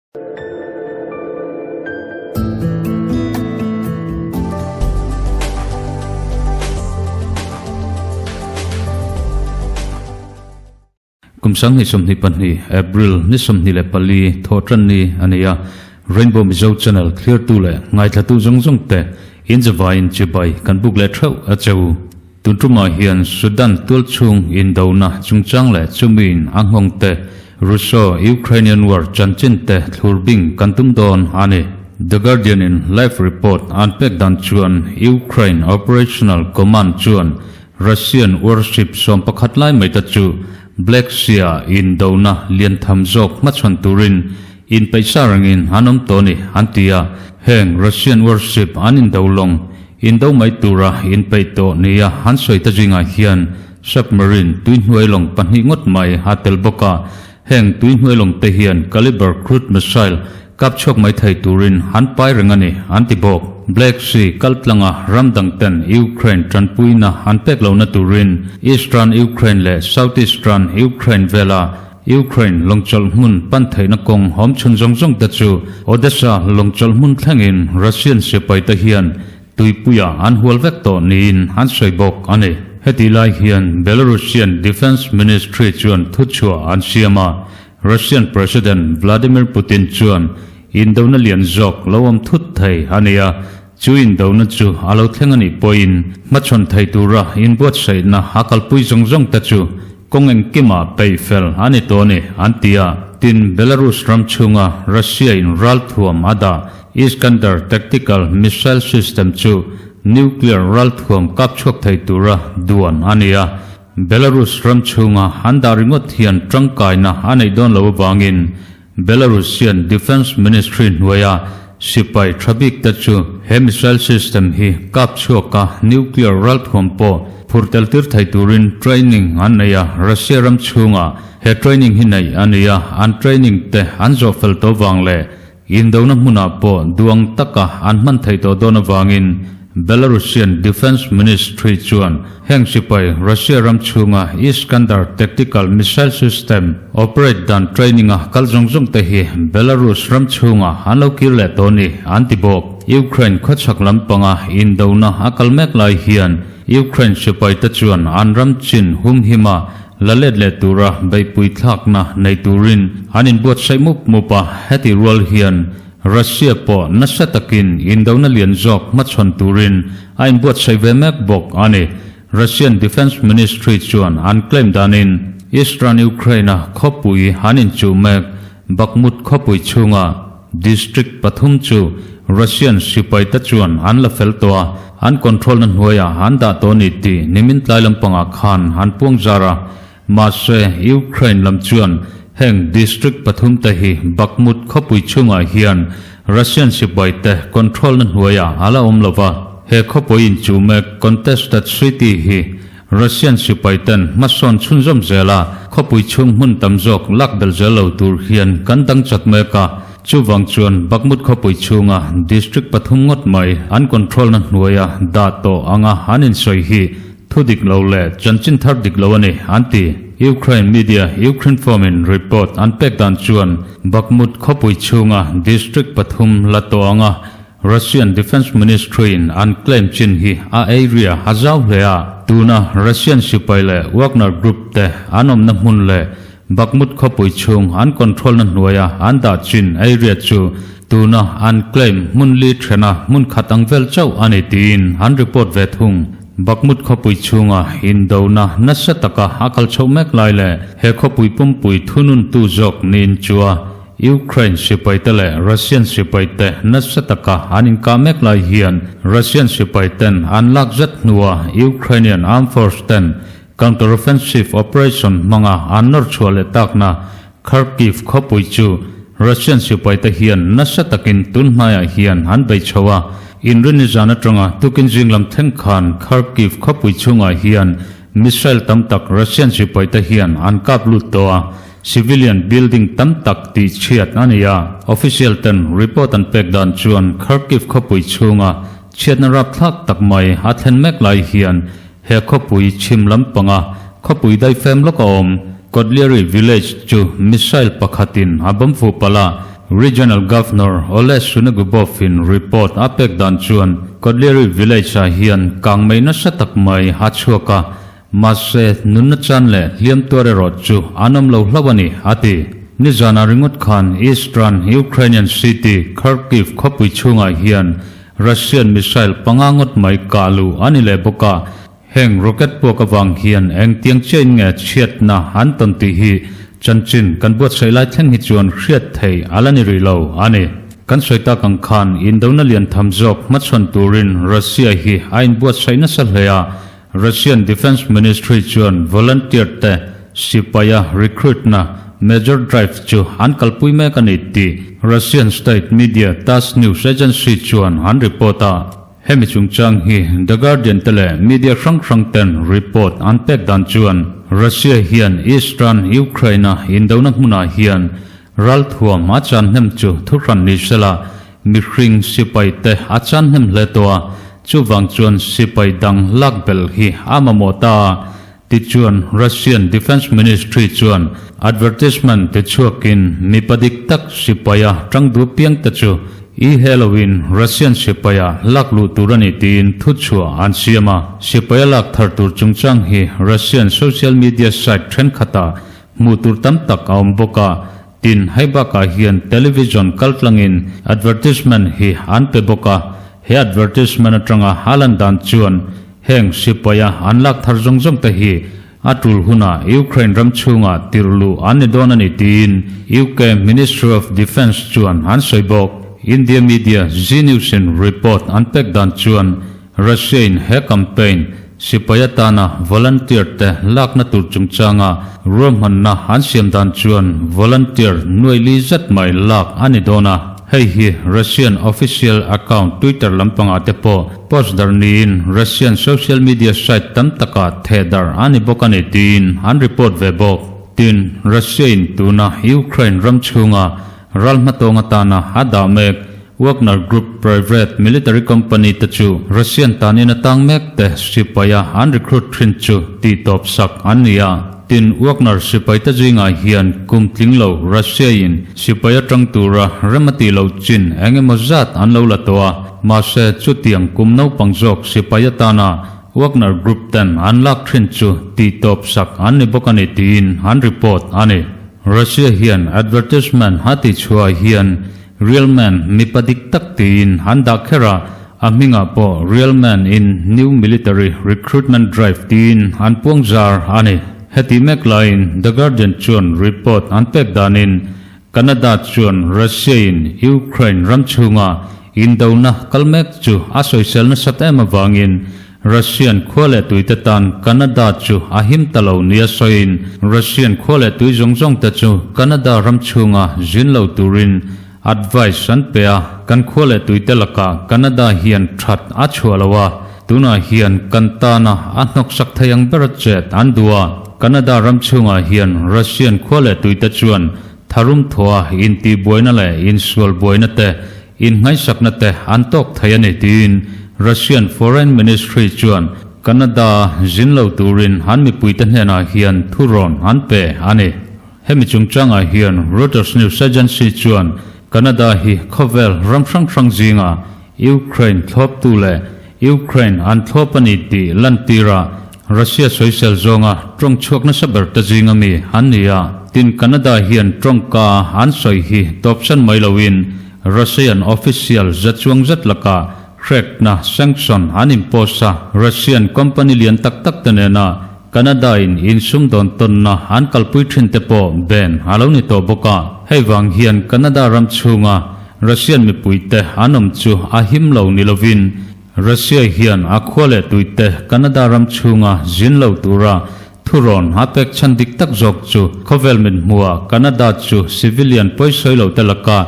Kum 2022 April ni 24 Thawhtanni a ni a, Rainbow Mizo Channel thlirtu leh ngaithlatu zawng zawng te inzavaiin chibai kan buk leh theuh a che u. Tun tumah hian Sudan tualchhung indona chungchang leh chumiin a nghawng te, Russo-Ukrainian War chanchin te thlur bing kan tum dawn a ni. The Guardian in live report an pek dan chuan Ukraine Operational Command chuan Russian warship 11 lai mai te chu Black Sea-ah indona lian tham zawk hmachhawn turin inpeihsa rengin an awm tawh a ni, an ti a. Heng Russian warship an indo lawng indo mai tura inpeih tawh nia an sawi ta zingah hian submarine tuihnuai lawng pahnih ngawt mai a tel bawk a. Heng tuihnuai lawng te hian Kalibr crude missile Kap chhuak mai thei turin an pai reng a ni, an ti bawk. Black Sea kal tlanga ram dang ten Ukraine tanpuina an pek lohna turin Eastern Ukraine leh Southeastern Ukraine vela Ukraine lawngchawlh hmun pan theihna kawng hawm chhun zawng zawng te chu Odessa lawngchawlh hmun thlengin Russian sipai te hian tuipuia an hual vek tawh niin an sawi bawk a ni. Hetih lai hian Belarusian Defence Ministry chuan thuchhuah an siam a, Russian President Vladimir Putin chuan indona lian zawk lo awm thut thei a ni a, chu indona chu a lo thleng a nih pawhin hmachhawn thei tura inbuatsaihna a kalpui zawng zawng te chu kawng engkimah peih fel a ni tawh a ni, an ti a. Tin, Belarus ram chhunga Russia-in ralthuam a dah Iskander tactical missile system chu nuclear ralthuam kap chhuak thei tura duan a ni a, Belarus ram chhunga an dah ringawt hian tangkaina a neih dawn lo avangin Belarusian Defence Ministry hnuaia sipai tha bik te chu he missile system hi kap chhuaka nuclear ralthuam pawh phur tel tir thei turin training an nei a, Russia ram chhunga he training hi neih a ni a, an training te an zawh fel tawh vang leh Indona hmunah pawh duang taka an hman theih tawh dawn avangin Belarusian Defence Ministry chuan heng sipai Russia ram chhunga Iskander tactical missile system operate dan training-a kal zawng zawng te hi Belarus ram chhunga an lo kir leh tawh a ni, an ti bawk. Ukraine khawchhak lampanga indona a kal mek lai hian Ukraine sipaite chuan an ram chin humhima La let leh tura beihpui thlakna nei turin an inbuatsaih mup mup a, heti rual hian Russia pawh nasa takin indona lian zawk hmachhawn turin a inbuatsaih ve mek bawk a ni. Russian Defence Ministry chuan an claim danin Eastern Ukraine-a khawpui an inchuh mek Bakhmut khawpui chhunga District pathum chu Russian sipaite chuan an la fel tawh a, an control-na hnuaiah an dah tawh a ni tih nimin tlai lampangah khan an puang zar a. Mahse, Ukraine lam chuan heng district pathumte hi Bakhmut khawpui chhungah hian Russian sipaite control-na hnuaiah a la awm lo va. He khawpui inchuh mek contested city hi Russian sipaiten hmasawn chhunzawm zela khawpui chhung hmun tam zawk lak belh zel lo tur hian kan dang chak mek a, chuvang chuan Bakhmut khawpui chhunga district pathum ngawt mai an control-na hnuaia dah tawh anga an insawi hi thu dik lo leh chanchin thar dik lo a ni, an ti. Ukraine media Ukrinform-in report an pek dan chuan Bakhmut khawpui chhunga district pathum la tawh anga Russian Defence Ministry-in an claim chin hi a area a zau hle a, tuna Russian sipai leh Wagner Group te an awmna hmun leh Bakhmut khawpui chhung an control-na hnuaia an dah chin area chu tuna an claim hmun li thena hmun khat ang vel chauh a ni tiin an report ve thung. Bakhmut khawpui chhunga indona nasa taka a kal chhoh mek lai leh he khawpui pumpui thununtu zawk niin chua Ukraine sipaite leh Russian sipaite nasa taka an inkah mek lai hian Russian sipaiten an lak zet hnua Ukrainian Armed Force ten counter-offensive operation hmanga an nawr chhuah leh takna Kharkiv khawpui chu Russian sipaite hian nasa takin tun hnaiah hian an bei chho a. Inrinni zan atanga tukin zing lam thleng khan Kharkiv khawpui chhungah hian missile tam tak Russian sipaite hian an kap lut tawh a. Civilian building tam tak tih chhiat a ni a, official ten report an pek dan chuan Kharkiv khawpui chhunga chhiatna rapthlak tak mai a thlen mek lai hian he khawpui chhim lampanga khawpui daifem lawk a awm Kotliary village chu missile pakhatin a bawm fuh palh a. Regional Governor Oleh Sunegubov-in report a pek dan chuan Kodliary village-ah hian kangmei nasa tak mai a chhuak a, mahse nunna chan leh hliam tuar erawh chu an awm lo hlauh a ni, a ti. Nizanah ringawt khan Eastern Ukrainian city Kharkiv khawpui chhungah hian Russian missile panga ngawt mai kah luh a ni leh bawk a, Heng rocket puak avang hian engtiang chiahin nge chhiatna an tawn tih hi chanchin kan buatsaih lai thleng hi chuan hriat theih a la ni rih lo a ni. Kan sawi tak ang khan indona lian tham zawk hmachhawn turin Russia hi a inbuatsaih nasa hle a, Russian Defence Ministry chuan volunteer te sipaia recruit na major drive chu an kalpui mek a ni tih Russian state media Tass news agency chuan an report a. Hemi chungchang hi The Guardian te leh media hrang hrang ten report an pek dan chuan Russia hian Eastern Ukraine-a indona hmunah hian ralthuam a chan hnem chu thuhran ni sela mihring sipai te a chan hnem hle tawh a, chuvang chuan sipai dang lak belh hi a mamawh ta a. Tichuan Russian Defence Ministry chuan advertisement ti chhuakin mipa dik tak sipaia tang duh piang te chu i he loin Russian sipaia lak luh tur a ni tiin thuchhuah an siam a. Sipaia lak thar tur chungchang hi Russian social media site thenkhatah hmuh tur tam tak a awm bawk a, tin hei bakah hian television kaltlangin advertisement hi an pe bawk a, he advertisement atanga a lan dan chuan Heng sipaia an lak thar zawng zawng te hi a tul hunah Ukraine ram chhungah tirh luh an ni dawn a ni tiin UK Ministry of Defence chuan an sawi bawk. India media Zee News in report an pek dan chuan Russia in he campaign sipai atana volunteer te lakna tur chungchanga ruahmanna an siam dan chuan volunteer nuai li zet mai lak a ni dawn a. Hei hi Russian official account Twitter lampangah te pawh Post dar niin Russian social media site tam takah theh dar a ni bawk a ni tiin an report ve bawk. Tin, Russia in tuna Ukraine ram chhunga ral hmatawng atana a dah mek Wagner Group private military company te chu Russian tanin a tang mek te sipaia an recruit thin chu tihtawp sak an ni a. Tin, Wagner sipai te zingah hian kum tling lo Russia in sipai atang tura rem a tih loh chin eng emaw zat an lo la tawh a. Mahse, chutiang kum naupang zawk sipai atana Wagner Group ten an lak thin chu tihtawp sak an ni bawk a ni tiin an report a ni. Russia hian advertisement a tihchhuah hian Real Man mipa dik tak tiin an dah kher a, a hmingah pawh Real Man in New Military Recruitment Drive tiin an puang zar a ni. Heti mek laiin The Guardian chuan report an pek danin Canada chuan Russia-in Ukraine ram chhunga indona kal mek chu a sawisel nasat em avangin Russian khua leh tuite tan Canada chu a him ta lo nia sawiin Russian khua leh tui zawng zawng te chu Canada ram chhunga zin lo turin advice an pe a, kan khua leh tuite lakah Canada hian that a chhuah lo a, tunah hian kan tana a hnawksak thei ang bera chet an duh a. Canada ram chhungah hian Russian khua leh tuite chuan tharum thawha intihbuaina leh insual buaina te, innghaisakna te an tawk thei a ni tiin Russian Foreign Ministry chuan Canada zin lo turin an mipuite hnenah hian thurawn an pe a ni. Hemi chungchangah hian Reuters news agency chuan Canada hi khawvel ram hrang hrang zingah Ukraine thlawptu leh Ukraine an thlawp a ni tih lantira Russia sawisel zawnga tawng chhuak nasa ber te zinga mi an ni a. Tin, Canada hian tawngka an sawi hi tawpsan mai loin Russian official za chuang zet lakah hrekna, sanction, an impose a, Russian company lian tak tak te nena Canada in insumdawn tawnna an kalpui thin te pawh ban a lo ni tawh bawk a. Hei vang hian Canada ram chhunga Russian mipuite an awm chu a him lo ni lovin Russia hian a khua leh tuite Canada ram chhunga zin lo tura thurawn a pek chhan dik tak zawk chu khawvel mit hmuhah Canada chu civilian pawisawi lo te laka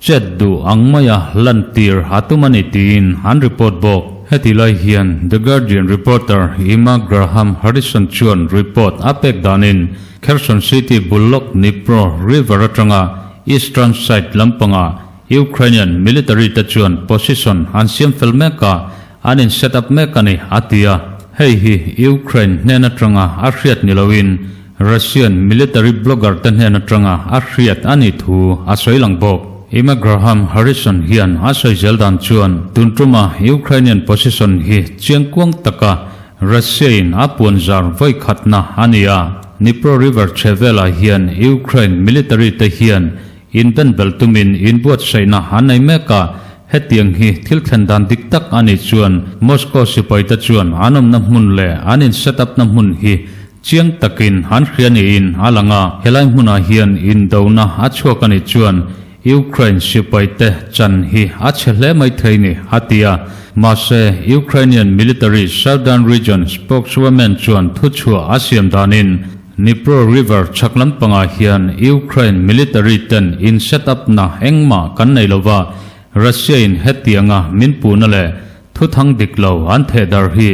Chet duh ang maia lantir a tum a ni tiin an report bawk. Heti lai hian The Guardian reporter Emma Graham Harrison chuan report a pek danin Kherson City bul lawk Dnipro River atanga eastern side lampangah Ukrainian military te chuan position an siam fel mek a, an in set up mek a ni a ti a. Hei hi Ukraine hnen atanga a hriat ni loin Russian military blogger te hnen atanga a hriat a nih thu a sawi lang bawk. Emma Graham Harrison hian a sawi zel dan chuan tun tuma Ukrainian position hi chiangkuang taka Russia-in a puanzar vawi khatna a ni a. Dnipro River chhe velah hian Ukraine military te hian inben bel tumin inbuatsaihna an nei mek a, hetiang hi thil thlen dan dik tak a nih chuan Moscow sipaite chuan an awmna hmun leh an in set up na hmun hi chiang takin an hria niin a lang a, helai hmunah hian indona a chhuak a nih chuan Ukraine sipaite chan hi a chhe hle mai thei ni, a ti a. Mahse, Ukrainian military Southern Region spokeswoman chuan thuchhuah a siam danin Dnipro River chhak lampangah hian Ukraine military ten in set up na engmah kan nei lova, Russia in hetianga min puhna leh thuthang dik lo an theh dar hi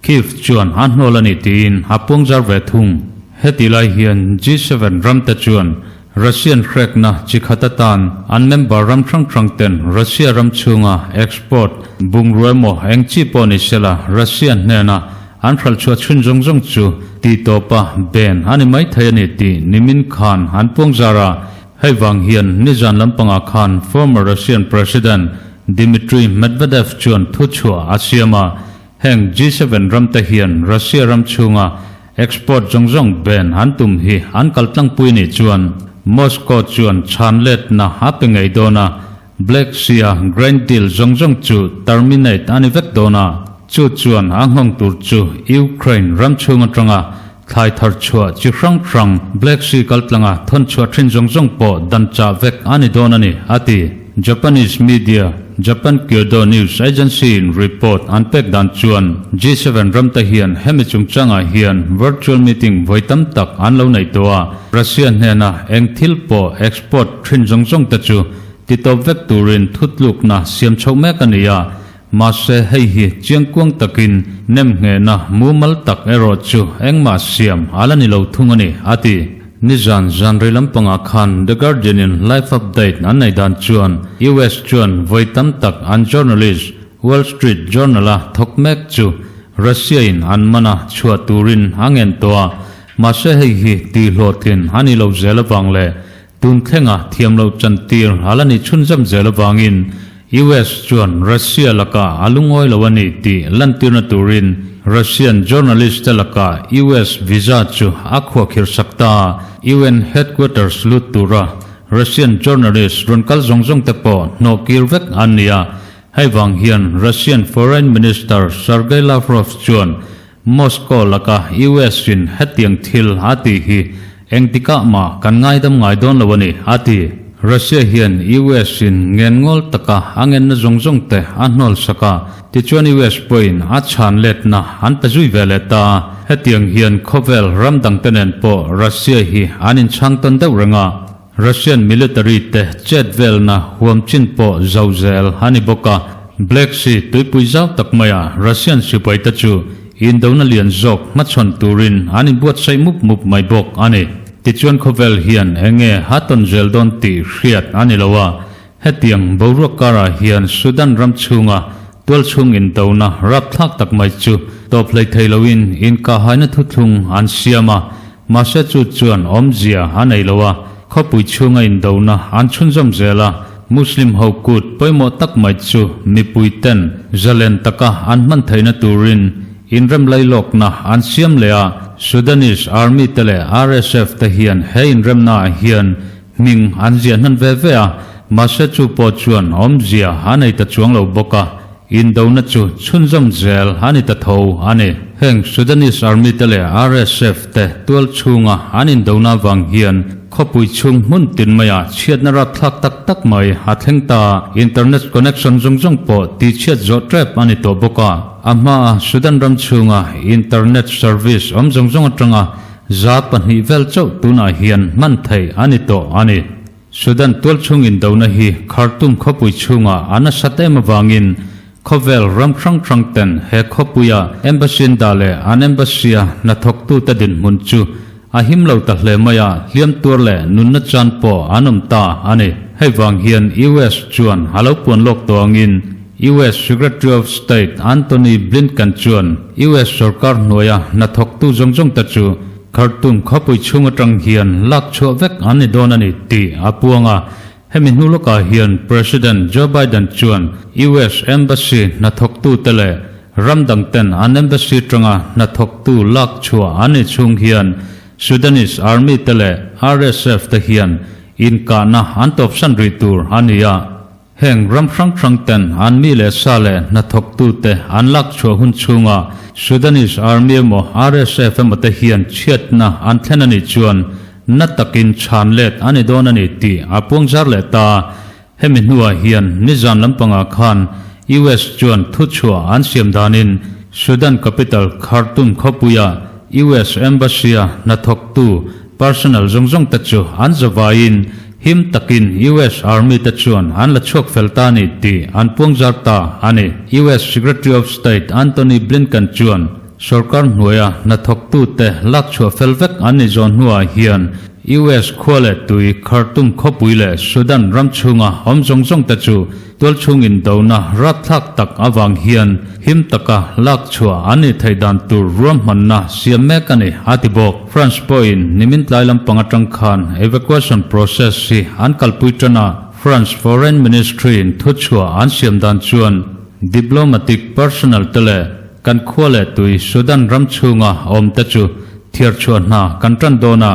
Kyiv chuan a hnawl a ni tiin a puangzar ve thung. Heti lai hian G7 ramte chuan Russian hrekna chi khat atan an member ram hrang hrang ten Russia ram chhunga export bungrua emaw eng chi pawh ni sela Russia hnena an hralhchhuah chhun zawng zawng chu tih tawpa ban a ni mai thei a ni tih nimin khan an puangzar a. Hei vang hian nizan lampangah khan former Russian President Dmitry Medvedev chuan thuchhuah a siam a. Heng G7 ramte hian Russia ram chhunga export zawng zawng ban an tum hi an kal tlangpui nih chuan Moscow chuan chhan letna a pe ngei dawn a, Black Sea-a grain deal zawng zawng chu terminate a ni vek dawn a, chu chuan a nghawng tur chu Ukraine ram chhung atanga thlai thar chhuah chi hrang hrang Black Sea kaltlanga thawn chhuah thin zawng zawng pawh dan chah vek a ni dawn a ni, a ti. Japanese media Japan Kyodo News Agency in report an pek dan chuan G7 ramte hian hemi chungchangah hian virtual meeting vawi tam tak an lo neih tawh a, Russia hnena eng thil pawh export thin zawng zawng te chu ti tawp vek turin thutlukna siam chhoh mek a ni a, mahse hei hi chiangkuang takin nemnghehna mumal tak erawh chu engmah siam a la ni lo thung a ni, a ti. Nizan zanrei lampangah khan The Guardian in live update an nei dan chuan US chuan vawi tam tak an journalist Wall Street Journal a thawk mek chu Russia in an man a chhuah turin a ngen tawh a, mahse hei hi tihhlawhtlin a ni lo zel avang leh tun thlenga thiam loh chantir a la ni chhunzam zel avangin US chuan Russia lakah a lungawi lo a ni tih lantirna turin Russian journalist te lakah US visa chu a khuahkhirh sak ta a, UN headquarters lut tura Russian journalist rawn kal zawng zawng te pawh hnawh kir vek an ni a, hei vang hian Russian Foreign Minister Sergei Lavrov chuan Moscow laka US in hetiang thil a tih hi engtikah mah kan ngaidam ngai dawn lo a ni, a ti. Russia hian US in ngenngawl taka a ngenna zawng zawng te a hnawl sak a, tichuan US pawhin a chhan letna an pe zui ve leh ta a. Hetiang hian khawvel ram dangte nen pawh Russia hi an inchhang tawn deuh reng a, Russian military te chet velna huam chin pawh zo zel a ni bawk a. Black Sea tuipui zau tak maia Russian sipai te chu indona lian zawk hmachhawn turin an inbuatsaih mup mup mai bawk a ni. Tichuan khawvel hian eng nge ha tawn zel dawn tih hriat a ni lo a. Hetiang boruak karah hian Sudan ram chhunga tualchhung indona rapthlak tak mai chu tawp hlei thei loin inkahhaina thuthlung an siam a. Mahse chu chuan awmzia a nei lo a, khawpui chhunga indona an chhunzawm zel a, Muslim ho kut pawimawh tak mai chu mipui ten zalen taka an hman theihna turin inrem lailawkna an siam leh a, Sudanese Army te leh RSF te hian he inremna ah hian hming an ziah hnan ve ve a, mahse chu pawh chuan awmzia a nei ta chuang lo bawk a. Indona chu chhunzawm zel a ni ta tho a ni. Heng Sudanese Army te leh RSF te tual chhunga an indona avang hian khawpui chhung hmun tin maiah chhiatna rapthlak tak tak mai a thleng ta. Internet connection zawng zawng pawh tihchhiat zawh tep a ni tawh bawk a. A hmaa Sudan ram chhunga internet service awm zawng zawng atanga 200 vel chauh tunah hian hman theih a ni tawh a ni. Sudan tualchhung indona hi Khartoum khawpui chhungah a nasat em avangin khawvel ram hrang hrang ten he khawpuia embassy an dah leh an embassy-a hnathawktute dinhmun chu a him lo ta hle mai a, hliam tuar leh nunna chan pawh an awm ta a ni. Hei vang hian US chuan a lo puan lawk tawh angin US Secretary of State Antony Blinken chuan US sorkar hnuaia hnathawktu zawng zawng te chu Khartoum khawpui chhung atang hian lak chhuah vek an ni dawn a ni tih a puang a. Hemi hnu lawkah hian President Joe Biden chuan US Embassy hnathawktute leh ram dangten an embassy tanga hnathawktu lak chhuah an ni chhung hian Sudanese Army te leh RSF te hian inkahna an tawpsan rih tur a ni a. Heng ram hrang hrang ten an mi leh sa leh hnathawktute an lak chhuah hun chhunga Sudanese Army emaw RSF emaw te hian chhiatna an thlen a nih chuan na takin chhan let a ni dawn a ni tih a puangzar leh ta. Hemi hnuah hian nizan lampangah khan US chuan thuchhuah an siam danin Sudan capital Khartoum khawpuia US Embassy-a hnathawktu personnel zawng zawng te chu an zavaiin Him takin US Army te chuan an la chhuak fel ta a ni tih an puangzar ta a ni. US Secretary of State Antony Blinken chuan sorkar hnuaia hnathawktute lak chhuah fel vek an ni zawn hnuah hian US khua leh tui Khartoum khawpui leh Sudan ram chhunga awm zawng zawng te chu Tualchhung indona rapthlak tak avang hian him taka lak chhuah an nih theih dan tur ruahmanna siam mek a ni, a ti bawk. France pawhin nimin tlai lampang atang khan evacuation process hi an kalpui tan a, France Foreign Ministry-in thuchhuah an siam dan chuan diplomatic personnel te leh kan khua leh tui Sudan ram chhunga awm te chu thiar chhuah hna kan tan dawn a,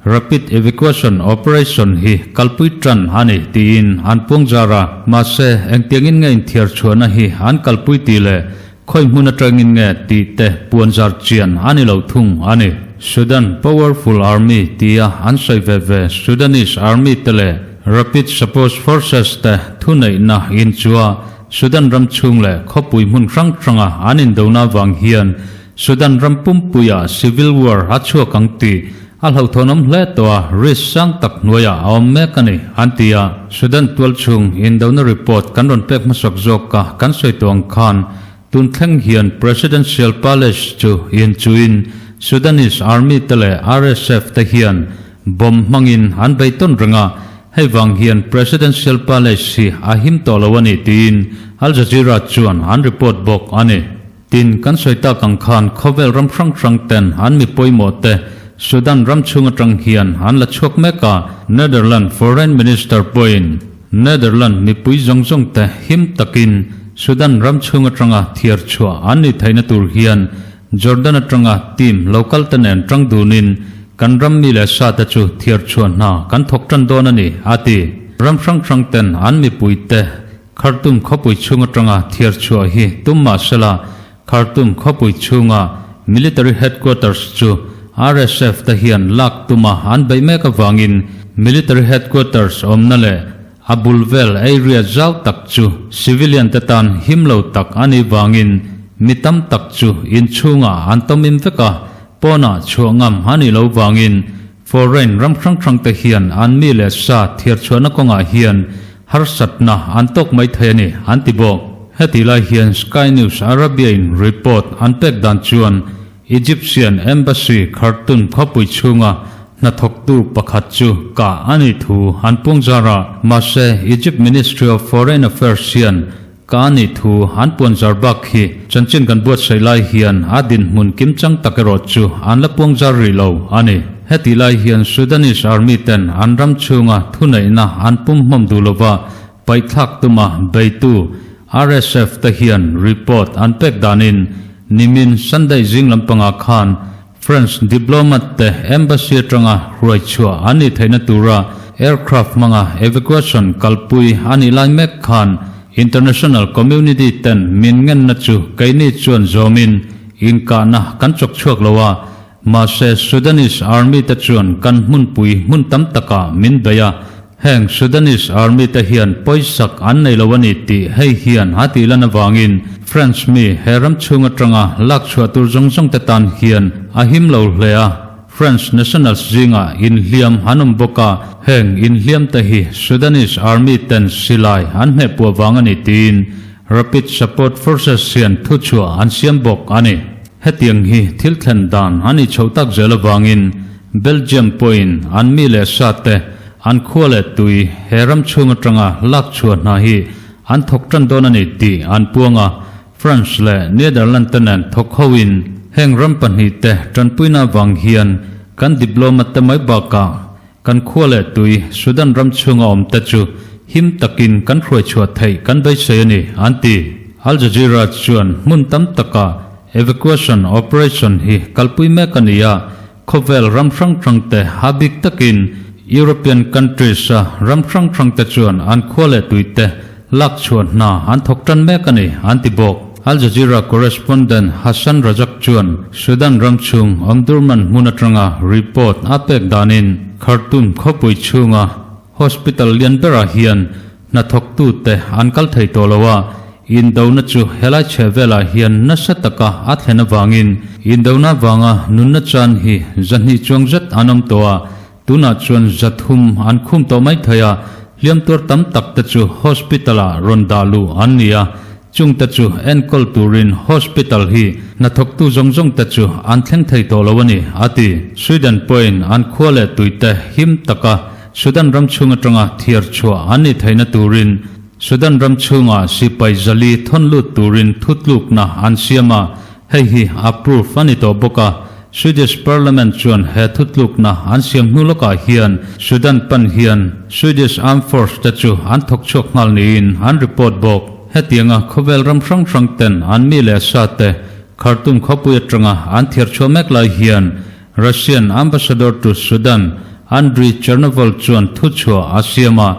Rapid Evacuation Operation hi kalpui tan a ni tiin an puangzar a, mahse engtiangin nge inthiar chhuahna hi an kalpui tih leh khawi hmun atangin nge tih te puanzar chian a ni lo thung a ni. Sudan Powerful Army tia an sawi ve ve Sudanese Army te leh Rapid Support Forces te thuneihna inchua Sudan ram chhung leh khawpui hmun hrang hranga an indona avang hian Sudan ram pumpuiah civil war a chhuak ang tih a hlauhthawnawm hle tawh a, risk sang tak hnuaiah a awm mek a ni, an ti a. Sudan tualchhung indona report kan rawn pek hmasak zawk a, kan sawi tawh ang khan tun thleng hian Presidential Palace chu inchuhin Sudanese Army te leh RSF te hian bomb hmangin an bei tawn reng a, hei vang hian Presidential Palace hi a him tawh lo a ni tiin Al Jazeera chuan an report bawk a ni. Tin, kan sawi tak ang khan khawvel ram hrang hrang ten an mi pawimawh te Sudan ram chhung atang hian an la chhuak mek a, Netherland Foreign Minister pawhin Netherland mipui zawng zawng te him takin Sudan ram chhung atanga thiar chhuah an nih theihna tur hian Jordan atanga team local te nen tang dunin kan ram mi leh sa te chu thiar chhuah hna kan thawk tan dawn a ni, a ti. Ram hrang hrang ten an mipui te Khartoum khawpui chhung atanga thiar chhuah hi tum mah sela, Khartoum khawpui chhunga Military Headquarters chu RSF te hian lak tuma an beih mek avangin Military Headquarters awmna leh a bul vel area zau tak chu civilian te tan him lo tak a nih vangin mi tam tak chu inchhungah an tawmim vek a, pawnah chhuah ngam a nih lo vangin Foreign ram hrang hrang te hian an mi leh sa thiar chhuahna kawngah hian harsatna an tawk mai thei a ni, an ti bawk. Hetih lai hian Sky News Arabia in report an pek dan chuan Egyptian Embassy Khartoum khawpui chhunga hnathawktu pakhat chu kah a nih thu an puangzar a, mahse Egypt Ministry of Foreign Affairs hian Ka nih thu an puanzar bak hi chanchin kan buatsaih lai hian a dinhmun kimchang tak erawh chu an la puangzar rih lo a ni. Hetih lai hian Sudanese Army ten an ram chhunga thuneihna an pum hmawm duh lova paihthlak tuma beitu RSF te hian report an pek danin nimin Sunday zing lampangah khan French diplomat te embassy atanga hruai chhuah an nih theihna tura aircraft hmanga evacuation kalpui a nih lai mek khan international community ten min ngenna chu keini chuan zawmin inkahna kan chawk chhuak lo a, mahse Sudanese army te chuan kan hmunpui hmun tam takah min bei a, heng Sudanese army te hian pawisak an nei lo a ni tih hei hian a tih lan avangin French mi he ram chhung atanga lak chhuah tur zawng zawng te tan hian a him lo hle a, French nationals zingah inhliam an awm bawk a, heng inhliam te hi Sudanese army ten silai an hmeh puah vang a ni tiin Rapid Support Forces hian thuchhuah an siam bawk a ni. Hetiang hi thil thlen dan a nih chhoh tak zel avangin Belgium pawhin an mi leh sa te an khua leh tui he ram chhung atanga lak chhuah hna hi an thawk tan dawn a ni tih an puang a, France leh Netherlands te nen thawk hoin heng ram pahnihte tanpuina avang hian kan diplomat te mai bakah. Kan khua leh tui Sudan ram chhunga awm te chu him takin kan hruai chhuah theih kan beisei a ni, an ti. Al Jazeera chuan hmun tam takah evacuation operation hi kalpui mek a ni a, khawvel ram hrang hrang te ha bik takin European countries a ram hrang hrang te chuan an khua leh tui te lak chhuah hna an thawk tan mek a ni, an ti bawk. Al Jazeera correspondent Hassan Razak chuan Sudan ram chhung Omdurman hmun atanga report a pek danin Khartoum khawpui chhunga hospital lian berah hian hnathawktute an kal thei tawh lo a, indona chu helai chheh velah hian nasa taka a thlen avangin indona vanga nunna chan hi zahnih chuang zet an awm tawh a, tunah chuan zathum an khum tawh mai thei a, hliam tuar tam tak te chu hospital ah rawn dah luh an ni a, chung te chu enkawl turin hospital hi hnathawktu zawng zawng te chu an thleng thei tawh lo a ni, a ti. Sweden pawhin an khua leh tuite him taka Sudan ram chhung atanga thiar chhuah an ni theihna turin Sudan ram chhungah sipai zali thawn lut turin thutlukna an siam a, hei hi approve a ni tawh bawk a. Swedish Parliament chuan he thutlukna an siam hnu lawkah hian Sudan pan hian Swedish Armed Force te chu an thawk chhuak nghal niin an report bawk. Hetianga khawvel ram hrang hrang ten an mi leh sa te Khartoum khawpui atanga an thiar chhuah mek lai hian Russian Ambassador to Sudan Andriy Chernovol chuan thuchhuah a siam a,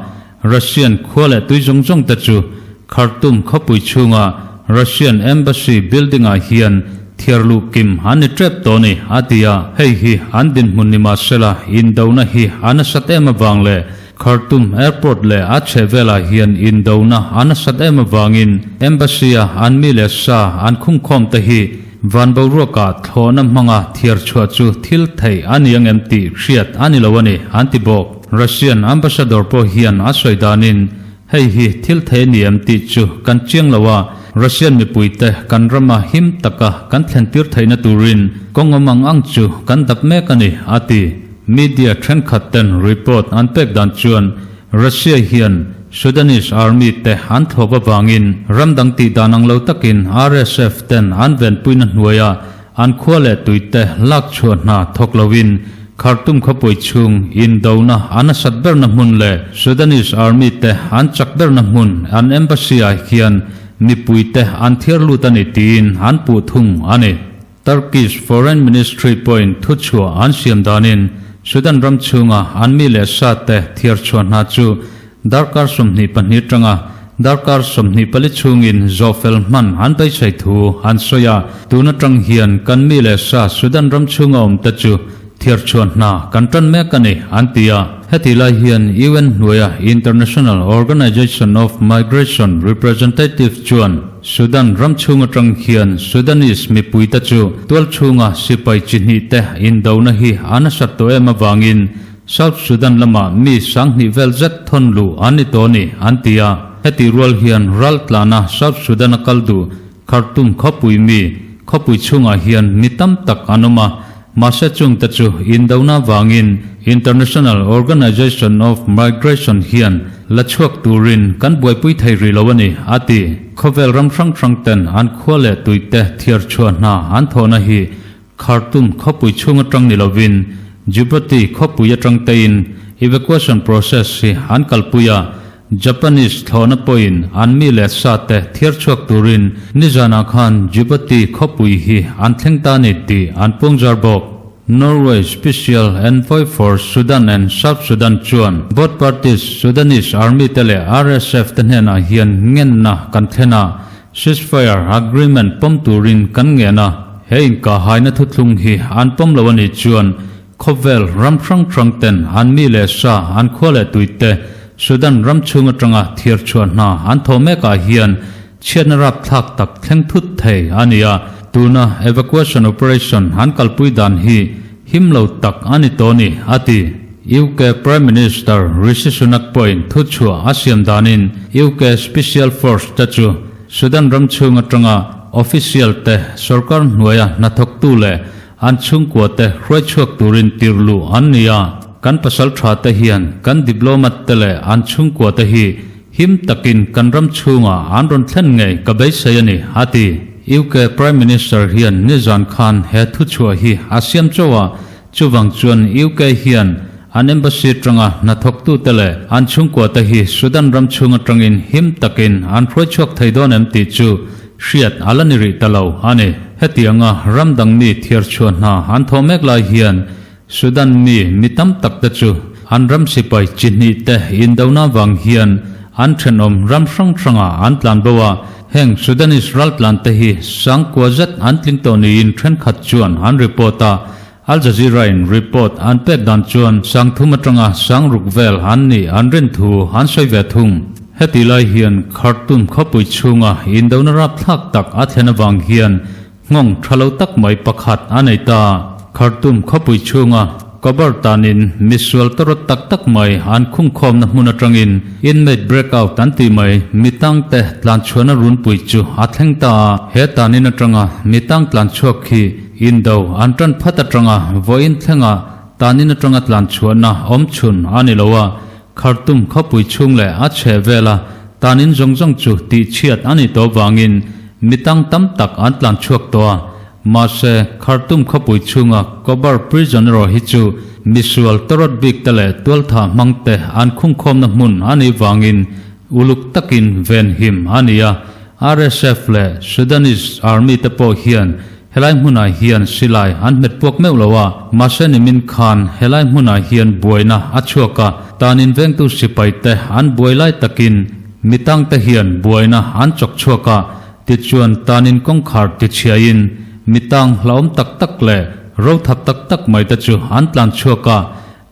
Russian khua leh tui zawng zawng te chu Khartoum khawpui chhunga Russian Embassy building-ah hian thiar luh kim an ni tep tawh a ni, a ti a. Hei hi an dinhmun ni mahsela indona hi a nasat em avang leh Khartoum Airport leh a chhehvelah hian indona a nasat em avangin Embassy-a an mi leh sa an khungkhawm te hi van boruakah thlawhna hmanga thiar chhuah chu thil theih a ni ang em tih hriat a ni lo a ni, an ti bawk. Russian Ambassador pawh hian a sawi danin Hei hi thil thei a ni em tih chu kan chiang lo a, Russian mipuite kan rama him taka kan thlentir theihna turin kawng awm ang ang chu kan dap mek a ni, a ti. Media thenkhat ten report an pek dan chuan Russia hian Sudanese army te an thlawp avangin ram dang tih dan ang lo takin RSF ten an venpuina hnuaia An khua leh tuite lak chhuah hna thawk loin Khartoum khawpui chhung indona a nasat berna hmun leh Sudanese army te an chak berna hmun an embassy ah hian mipuite an thiar lut a ni tiin an puh thung a ni. Turkish Foreign Ministry pawhin thuchhuah an siam danin Sudan ram chhunga an mi leh sa te thiar chhuah hna chu Darkar 22 atanga darkar 24 chhungin zawhfel hman an beisei thu an sawi a, tun atang hian kan mi leh sa Sudan ram chhunga awmte chu thiarchhuah hna kan tan mek a ni, an ti a. Heti lai hian UN hnuaia International Organization of Migration representative chuan Sudan ram chhung atang hian Sudanese mipuite chu tualchhunga sipai chi hnihte indona hi a nasat tawh em avangin South Sudan lamah mi sanghnih vel zet thawn luh an ni tawh a ni, an ti a. Heti rual hian ral tlana South Sudan a kal duh Khartoum khawpui mi khawpui chhungah hian mi tam tak an awm a, mahse chungte chu indona vangin International Organization of Migration hian la chhuak turin kan buaipui thei rih lo a ni, a ti. Khawvel ram hrang hrang ten an khua leh tuite thiar chhuah hna an thawhna hi Khartoum khawpui chhung atang ni lovin Djibouti khawpui atang tein evacuation process hi an kalpui a, Japanese thlawhna pawhin an mi leh sa te thiar chhuak turin nizanah khan Djibouti khawpui hi an thleng ta ni tih an puangzar bawk. Norway Special Envoy for Sudan and South Sudan chuan both parties Sudanese Army te leh RSF te hnenah hian ngenna kan thlen a, Ceasefire agreement pawm turin kan ngen a, he inkahhaina thuthlung hi an pawm lo a nih chuan khawvel ram hrang hrang ten an mi leh sa an khua leh tuite Sudan ram chhung atanga thiar chhuah hna an thawh mekah hian chhiatna rapthlak tak thleng thut thei a ni a, tuna evacuation operation an kalpui dan hi him lo tak a ni tawh a ni, a ti. UK Prime Minister Rishi Sunak pawhin thuchhuah a siam danin UK Special Force te chu Sudan ram chhung atanga official te sorkar hnuaia hnathawktu leh an chhungkua te hruaichhuak turin tirhluh an ni a. Kan pasal tha te hian kan diplomat te leh an chhungkua te hi him takin kan ram chhungah an rawn thlen ngei ka beisei a ni, a ti. UK Prime Minister hian nizan khan he thuchhuah hi a siam chauh a, Chuvang chuan UK hian an embassy atanga hnathawktute leh an chhungkuate hi Sudan ram chhung atangin him takin an hruai chhuak thei dawn em tih chu hriat a la ni rih ta lo a ni. Hetianga ram dang mi thiar chhuah hna an thawh mek lai hian Sudan mi mi tam tak te chu an ram sipai chi hnih te indona vang hian an thenawm ram hrang hrangah an tlan bo a, heng Sudanese raltlan te hi sangkua zet an tling tawh niin thenkhat chuan an report a, Al Jazeera in report an pek dan chuan sangthum atanga sangruk vel an nih an rin thu an sawi ve thung. Heti lai hian Khartoum khawpui chhunga indona rapthlak tak a thlen avang hian Nghawng tha lo tak mai pakhat a nei ta. Khartoum khawpui chhunga cover tanin misual tawrawt tak tak mai an khungkhawmna hmun atangin inmate breakout an tih mai mitangte tlanchhuahna runpui chu a thleng ta a. He tanin atanga mitang tlanchhuak khi indo an tan phat atanga vawiin thlenga tanin atanga tlanchhuahna awm chhun a ni lo a. Khartoum khawpui chhung leh a chheh vela tanin zawng zawng chu tihchhiat a nih tawh vangin mi tang tam tak an tlan chhuak tawh a, mahse Khartoum khawpui chhunga Kobar Prison erawh hi chu misual tawrawt bik te leh tualthah hmang te an khungkhawmna hmun a nih vangin uluk takin venhim a ni a, RSF leh Sudanese Army te pawh hian Helai hmunah hian silai an hmet puak meuh lo a, mahse nimin khan helai hmunah hian buaina a chhuak a, tanin vengtu sipai te an buai lai takin mitang te hian buaina an chawk chhuak a, tichuan tanin kawngkhar tichhiain mitang hlauhawm tak tak leh rothap tak tak mai te chu an tlan chhuak a,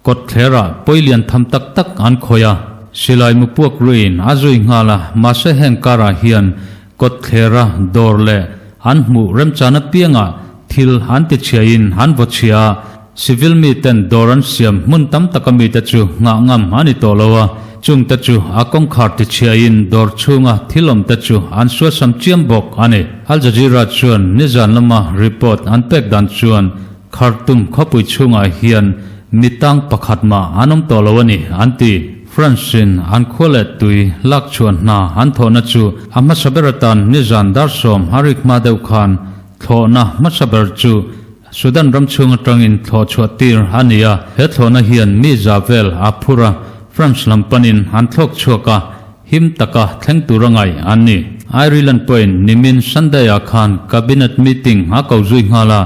Kawtthlerah pawi lian tham tak tak an khawih a, silai mu puak ruiin a zui nghal a, mahse heng karah hian kawtthlera dawr leh an hmuh remchan apiangah thil an ti chhiain an vaw chhia a, civil miten dawr an siam hmun tam taka mite chu nghah ngam a ni tawh lo a, chungte chu a kawngkhar ti chhiain dawr chhunga thil awmte chu an suasam chiam bawk a ni. Al Jazeera chuan nizan lama report an pek dan chuan Khartoum khawpui chhungah hian mi tang pakhat mah an awm tawh lo a ni, an ti. France-in an khua leh tui lak chhuah hna an thawhna chu a hmasa ber atan nizan dar sawm a rik hma deuh khan thlawhna hmasa ber chu Sudan ram chhung atangin thlawh chhuah tir a ni a. He thlawhna hian mi za vel a phur a, France lam panin an thlawk chhuak a, him taka thleng tur a ngaih an ni. Ireland pawhin nimin Sunday-ah khan Cabinet meeting a ko zui nghal a,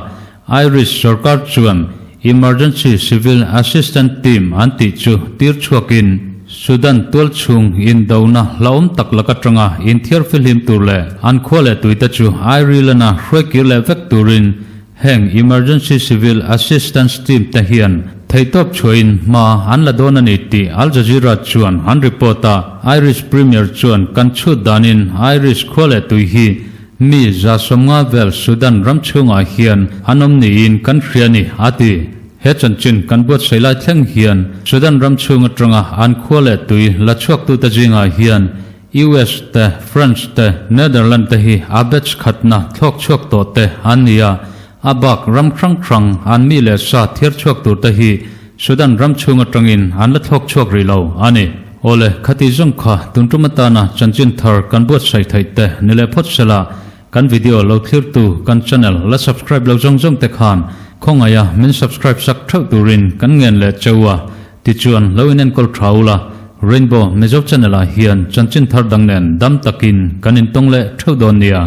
Irish sorkar chuan Emergency Civil Assistance Team an tih chu tir chhuakin Sudan tualchhung indona hlauhawm tak lak atanga inthiar fihlim tur leh an khua leh tuite chu Ireland-a hruaikir leh vek turin heng Emergency Civil Assistance Team te hian theihtawp chhuahin hma an la dawn a ni tih Al Jazeera chuan an report a. Irish Premier chuan kan chhut danin Irish khua leh tui hi Mi 150 vel Sudan ram chhungah hian an awm niin kan hria a ni, a ti. He chanchin kan buatsaih lai thleng hian Sudan ram chhung atanga an khua leh tui la chhuaktute zingah hian US te, France te, Netherlands te hi a batch khatna thlawk chhuak tawh te an ni a, a bak ram hrang hrang an mi leh sa thiar chhuak turte hi Sudan ram chhung atangin an la thlawk chhuak rih lo a ni. Awle, khati zawng kha tun tum atana chanchin thar kan buatsaih theih te ni leh phawt sela, kan video lo thlirtu kan channel la subscribe lo zawng zawng te khan khawngaih a min subscribe sak theuh turin kan ngen leh cheu a, tichuan lo in enkawl tha ula, Rainbow Mizo channel ah hian chanchin thar dang nen dam takin kan intawng leh theuh dawn nia.